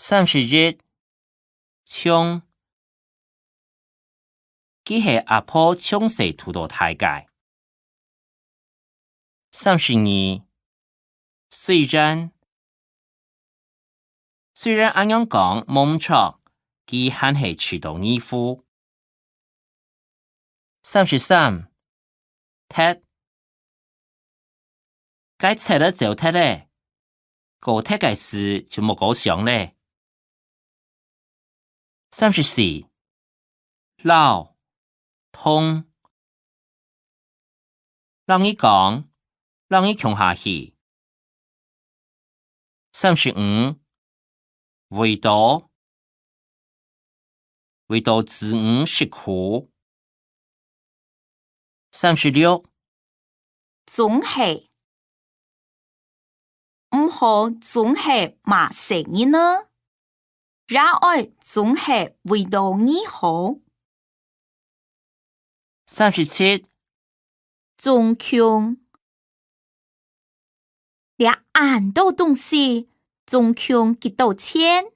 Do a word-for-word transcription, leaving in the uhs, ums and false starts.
三十一，從，佢係阿婆從細渡到大个。三十二，雖然，雖然恁樣講無毋著，佢還係試著義務。三十三，忒，該忒仔走忒咧，過忒个事就無過想咧。三十四，摎，同，摎你講，摎你共下去。三十五，為著，為著子女食苦。三十六，總係，毋好總係罵細人仔，也愛總係為著你好。三十七，總共，這恁多東西，總共幾多錢？